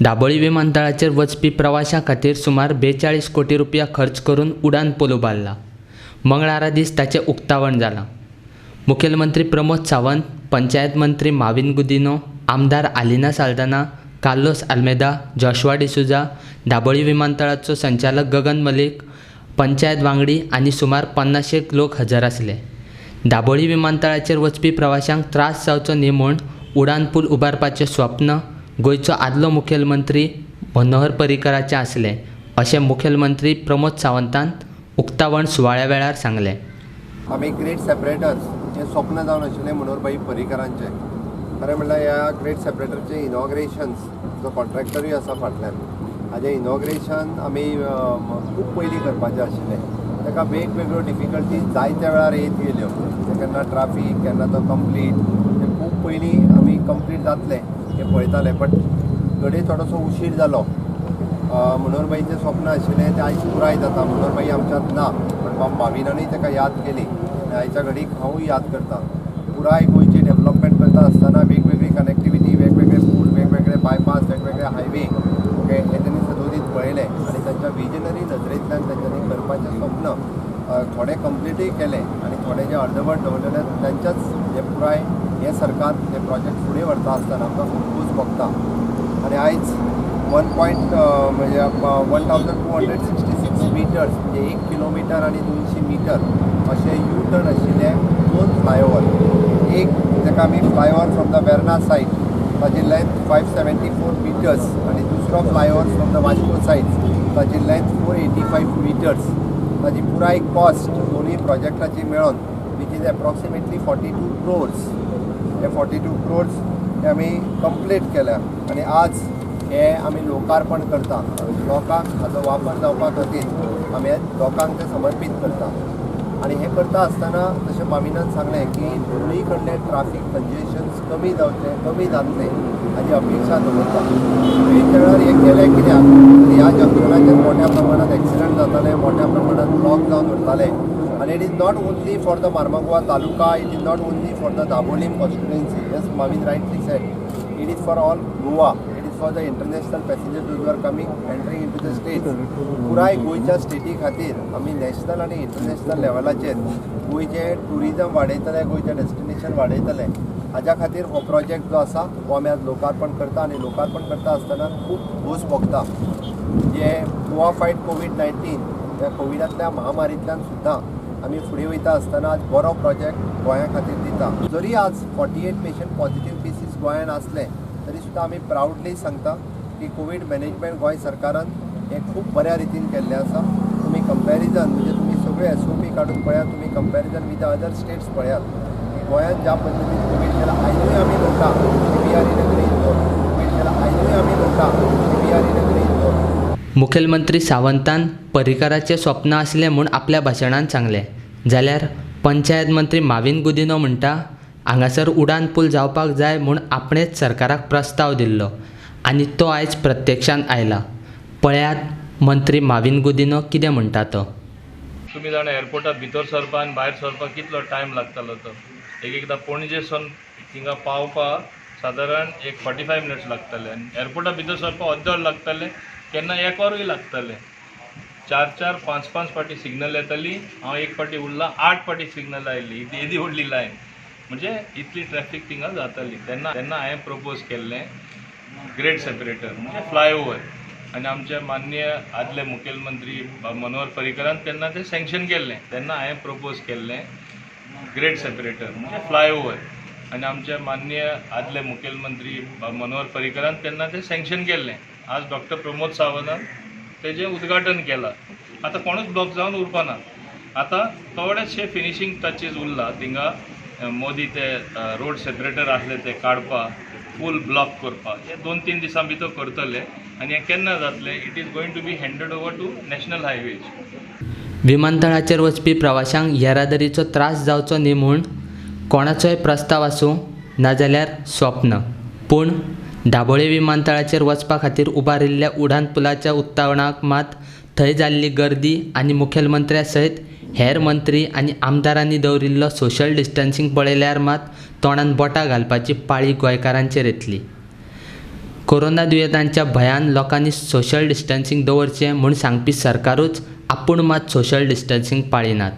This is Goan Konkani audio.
दाबोळी विमानतळाचेर वचपी प्रवाशां खातीर सुमार 42 कोटी रुपया खर्च करून उडान पूल उबारला. मंगळारा दीस ताचें उक्तावण जालां. मुखेलमंत्री प्रमोद सावंत, पंचायत मंत्री माविन गुदिन्हो, आमदार आलिना साल्दाना, कार्लोस आल्मेदा, जॉशुआ डिसोझा, दाबोळी विमानतळाचो संचालक गगन मलीक, पंचायत वांगडी आनी सुमार 50 लोक हजर आसले. दाबोळी विमानतळाचेर वचपी प्रवाशांक त्रास जावचो न्ही म्हूण उडान पूल उबारपाचें स्वप्न गोंयचो आदलो मुखेलमंत्री मनोहर पर्रीकराचें आसलें, अशें मुखेलमंत्री प्रमोद सावंतान उक्तावण सुवाळ्या वेळार सांगलें. आमी ग्रेट सेपरेटर्स हें स्वप्न जावन आशिल्लें मनोहरभाई पर्रीकरांचें. खरें म्हणल्यार ह्या ग्रेट सेपरेटरचें इनॉग्रेशन्स जो कॉन्ट्रॅक्टरूय आसा फाटल्यान, हाजें इनॉग्रेशन आमी खूब पयलीं करपाचें आशिल्लें. ताका वेगवेगळ्यो डिफिकल्टीज जायत्या वेळार येत गेल्यो. केन्ना ट्राफीक, केन्ना तो कंप्लीट, ते खूब पयलीं आमी कंप्लीट जातलें हें पळयताले, बट घडये थोडोसो उशीर जालो. मनोहरभाईचें स्वप्न आशिल्लें तें आयज पुराय जाता. मनोहरभाई आमच्यांत ना, पण बाब माविनानूय ताका याद केली आनी आयच्या घडीक हांवूय याद करता. पुराय गोंयची डेवलपमेंट करता आसतना वेगवेगळी कनेक्टिविटी, वेगवेगळे पूल, वेगवेगळे बायपास, वेगवेगळे हायवे, ओके, हे त्यांनी सदोदीत पळयलें आनी तांच्या विजनरी नजरेंतल्यान तांच्यांनी करपाचें स्वप्न थोडें कंप्लिटूय केलें आनी थोडें जें अर्दवट दवरलेलें तांच्याच हें पुराय हें सरकार हें प्रोजेक्ट फुडें व्हरता आसतना आमकां खूब खोस भोगता. आनी आयज वन पॉयंट म्हणजे 1266 मिटर्स म्हणजे 1 किलोमिटर आनी 200 मिटर अशें यू टर्न आशिल्ले 2 फ्लायओवर. एक ताका आमी flyover from the Verna side, ताजी लेंथ 574 मिटर्स आनी दुसरो flyover from the Vasco side, ताजी लेंथ 485 मिटर्स. ताजी पुराय कॉस्ट दोनूय प्रोजेक्टाची मेळोन which is approximately 42 crores. हे 42 क्रोर्स हे आमी कंप्लीट केल्या आनी आज हे आमी लोकार्पण करता. लोकांक हाचो वापर जावपा खातीर आमी लोकांक ते समर्पीत करता. आनी हें करता आसतना जशें माविनान सांगलें की दोनूय कडले ट्राफीक कंजेशन्स कमी जावचें, कमी जातलें हाजी अपेक्षा दवरता. त्या वेळार हें केलें कित्याक ह्या जंक्शनाचेर मोठ्या प्रमाणांत एक्सिडंट जाताले, मोठ्या प्रमाणांत ब्लॉक जावन उरताले. आनी it is not only for the Marmagoa taluka, it is not only for the Dabolim constituency. Yes, Mavin rightly said, it is for all Goa, it is for the international passengers who are coming entering into the state. पुराय गोंयच्या स्टेटी खातीर आमी नॅशनल आनी इंटरनॅशनल लेवलाचेर गोंयचें ट्युरिजम वाडयतले, गोंयचें डेस्टिनेशन वाडयतले. हाज्या खातीर हो प्रोजेक्ट जो आसा हो आमी आज लोकार्पण करता आनी लोकार्पण करता आसतना खूब खोस भोगता. जे गोवा फायट कोवीड-19 ह्या कोविडांतल्या महामारींतल्यान सुद्दां आमी फुडें वयता आसतना आज बरो प्रोजेक्ट गोंया खातीर दिता. जरी आज 48 पेशंट पॉझिटिव्ह केसीस गोंयान आसले तरी सुद्दां आमी प्रावडली सांगता की कोवीड मॅनेजमेंट गोंय सरकारान हें खूब बऱ्या रितीन केल्लें आसा. तुमी कंपॅरिजन म्हणजे तुमी सगळे एसओपी काडून पळयात, तुमी कंपॅरिजन विथ अदर स्टेट्स पळयात की गोंयांत ज्या पद्दतीन कोवीड केला. आयजूय आमी म्हणटा की we are in a green zone. Covid केला, आयजूय आमी म्हणटा की we are in a green zone. मुखेलमंत्री सावंतान पर्रीकराचें स्वप्न आसलें म्हूण आपल्या भाशणांत सांगलें, जाल्यार पंचायत मंत्री माविन गुदिन्हो म्हणटा हांगासर उडान पूल जावपाक जाय म्हूण आपणेच सरकाराक प्रस्ताव दिल्लो आनी तो आयज प्रत्यक्षांत आयला. पळयात मंत्री माविन गुदिन्हो कितें म्हणटा तो. तुमी जाणा एअरपोर्टात भितर सरपाक आनी भायर सरपाक कितलो टायम लागतालो तो. एक एकदां पणजे सावन थिंगा पावपाक सादारण एक 45 मिनट्स लागताले आनी एअरपोर्टा भितर सरपाक अर्द वर लागतालें, केन्ना एक वरूय लागतालें. 4 4 5 5 फावटी सिग्नल येताली. हांव एक फावटी उरला, 8 फावटी सिग्नल आयली, येदी व्हडली लायन. म्हणजे इतली ट्रॅफीक थिंगा जाताली. तेन्ना तेन्ना हांवें प्रपोज केल्लें ग्रेड सेपरेटर म्हणजे फ्लायओवर आनी आमचे माननीय आदले मुखेलमंत्री मनोहर पर्रीकरान तेन्ना तें सँक्शन केल्लें. तेन्ना हांवें प्रपोज केल्लें ग्रेड सेपरेटर म्हणजे फ्लायओवर आनी आमचे माननीय आदले मुखेलमंत्री मनोहर पर्रीकरान तेन्ना तें सँक्शन केल्लें. आज डॉक्टर प्रमोद सावंतान तेजें उद्घाटन केलां. आतां कोणूच ब्लॉक जावन उरपाना. आतां थोडेशे फिनिशींग टचीस उरला थिंगा, मोदी ते रोड सेपरेटर आसले ते काडपाक, फूल ब्लॉक करपाक. हे 2-3 दिसां भितर करतले आनी हें केन्ना जातलें, it is going to be handed over to national highways. विमानतळाचेर वचपी प्रवाशांक येरादारीचो त्रास जावचो न्ही म्हूण कोणाचोय प्रस्ताव आसूं नाजाल्यार स्वप्न, पूण दाबोळे विमानतळाचेर वचपा खातीर उबारिल्ल्या उडान पुलाच्या उक्तावणाक मात थंय जाल्ली गर्दी आनी मुखेलमंत्र्या सयत हेर मंत्री आनी आमदारांनी दवरिल्लो सोशल डिस्टन्सिंग पळयल्यार मात तोंडान बोटां घालपाची पाळी गोंयकारांचेर येतली. कोरोना दुयेंतांच्या भंयान लोकांनी सोशल डिस्टन्सिंग दवरचें म्हूण सांगपी सरकारूच आपूण मात सोशल डिस्टन्सिंग पाळिनात.